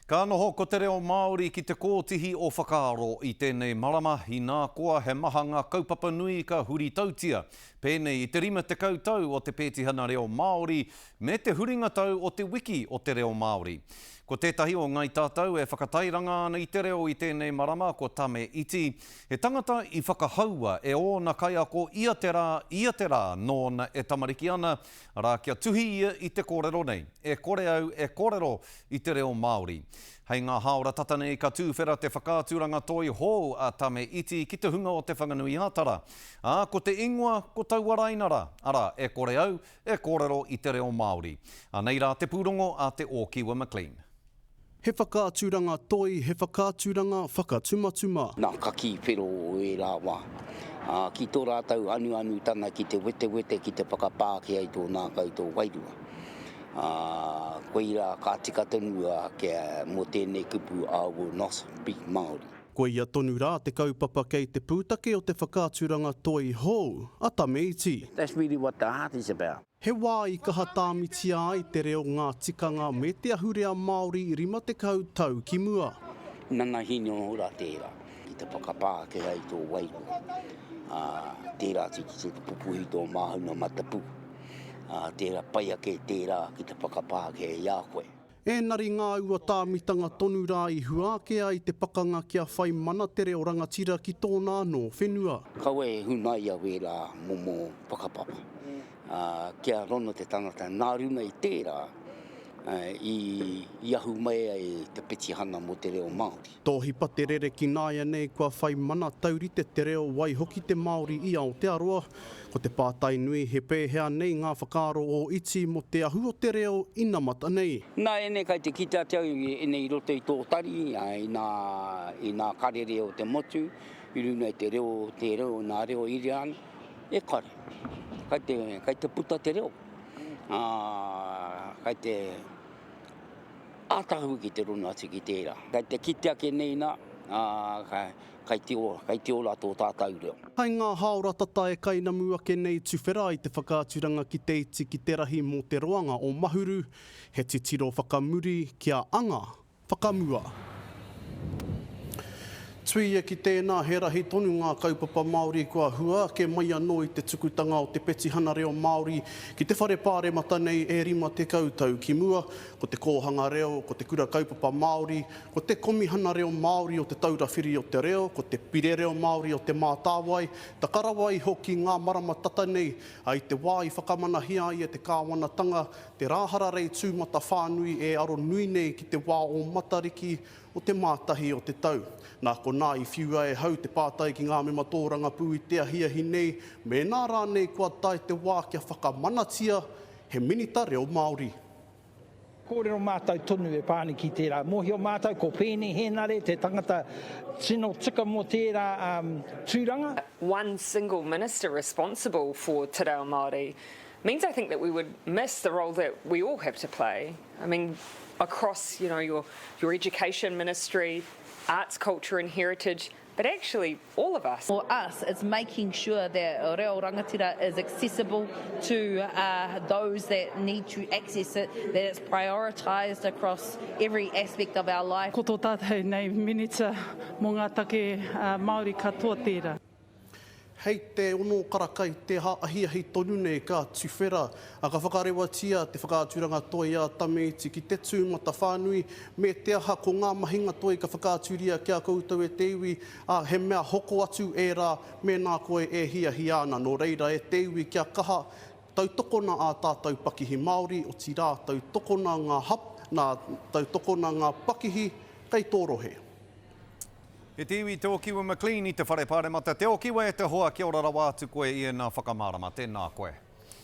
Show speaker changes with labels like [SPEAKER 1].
[SPEAKER 1] Ka noho ko te reo Māori ki te kōtihi o whakaaro i tēnei marama, inā koa he maha ngā kaupapa nui ka huritautia, pēnei i te 50 tau o te Pētihana Reo Māori me te huringa tau o te Wiki o te Reo Māori. Ko tētahi o Ngai Tātou e whakatairanga ana i te reo i tēnei marama ko Tame Iti, he tangata i whakahaua e ōna kaiako ia te rā, ia te rā nōna e tamariki ana, arā kia tuhi ia i te kōrero nei, E kore au e kōrero i te reo Māori. Hei ngā hāora tata nei ka tūwhera te whakaaturanga toi hou a Tame Iti ki te hunga o Te Whanganui-ā-Tara. Ā, ko te ingoa ko taua raina rā, arā, E kore au e kōrero i te reo Māori. Anei rā te pūrongo a Te Ōkiwa McLean.
[SPEAKER 2] He whakaaturanga toi, he whakaaturanga whakatumatuma.
[SPEAKER 3] Nā kakī whero o ērā wā, ā, ki tō rātou anuanutanga ki te wetewete, ki te whakapākehā i tō ngākau, tō wairua. Ā, koirā ka tika tonu ake mō tēnei kupu I will not speak Māori.
[SPEAKER 2] Koia tonu rā te kaupapa kei te pūtake o te whakaaturanga toi hou a Tame Iti.
[SPEAKER 3] That's really what the art is about.
[SPEAKER 2] He wā i kaha tāmitia ai te reo, ngā tikanga me te ahurea Māori 50 tau ki mua.
[SPEAKER 3] Nana Hinehora tērā, ki te whakapākehā i tō wairua, ā, tērā atu ki te pupuhi i tō māhunga matapū. Ā, tērā pai ake tērā ki te whakapākehā i a koe.
[SPEAKER 2] Ēnari ngāua tāmitanga tonu rā i hua ake ai te pakanga kia whai mana te reo rangatira ki tōna anō whenua.
[SPEAKER 3] Kaua e hunaia wērā momo whakapapa, ā, kia rono te tangata nā runga i tērā i ahu mai ai te petihana mō te reo Māori.
[SPEAKER 2] Tōhipa te rere ki nāianei kua whai mana taurite te reo waihoki te Māori i Aotearoa. Ko te pātai nui he pēhea nei ngā whakaaro o Iti mō te ahu o te reo inamata nei?
[SPEAKER 3] Nāianei kai te kite atu au ēnei i roto i tō tari, i nā, i nā karere o te motu, i runga i te reo, te reo, nā reo irirangi, e kare. Kai te, kai te puta te reo. Ā, kai te ātaahua ki te rono atu ki tērā. Kai te kite ake nei nā, ā, kai te ora, kai te ora tō tātau reo.
[SPEAKER 2] Hai ngā hāora tata e kainamu ake nei tuwhera ai te whakaaturanga ki te iti ki te rahi mō te roanga o Mahuru, he titiro whakamuri kia anga whakamua. Tuia ki tēnā, he rahi tonu ngā kaupapa Māori kua hua ake mai anō i te tukutanga o te petihana reo Māori ki te whare pāremata nei e 50 tau ki mua. Ko te kōhanga reo, ko te kura kaupapa Māori, ko te komihana reo Māori o Te Taura Whiri o te Reo, ko te pire reo Māori o Te Mātāwai, taka rawa iho ki ngā marama tata nei, i te wā i whakamanahia ai e te kāwanatanga te rā hararei tūmatawhānui e aro nui nei ki te wā o Matariki, o te mātahi o te tau. Nā konā i whiua e hau te pātai ki ngā mema tōrangapū i te ahiahi nei, mēnā rānei kua tae te wā kia whakamanatia he minita reo Māori.
[SPEAKER 4] Kōrero mātou tonu e pā ana ki tērā. Mōhio mātou ko Peeni Hēnare te tangata tino tika mō tērā tūranga.
[SPEAKER 5] One single minister responsible for te reo Māori means I think that we would miss the role that we all have to play. I mean, across, you know, your, your education ministry, arts, culture and heritage, but actually all of us.
[SPEAKER 6] For us, it's making sure that reo rangatira is accessible to uh, those that need to access it, that it's prioritised across every aspect of our life.
[SPEAKER 7] Ko tō tātou nei Minita mō ngā take Māori katoa tērā.
[SPEAKER 2] Hei te ono karaka i te ahiahi tonu nei ka tuwhera, a ka whakarewatia te whakaaturanga toi a Tame Iti ki te tūmatawhānui, me te aha ko ngā mahinga toi ka whakaaturia ki a koutou e te iwi, ā, he mea hoko atu ērā mēnā koe e hiahia ana. Nō reira e te iwi kia kaha tautokona ā tātou pakihi Māori, otirā tautokona ngā hap, nā, tautokona ngā pakihi kei tō rohe.
[SPEAKER 1] E te iwi Te Okiwa McLean i te Whare Pāremata. Te Okiwa e te hoa, kia ora rawa atu koe i ēnā whakamārama. Tēnā koe.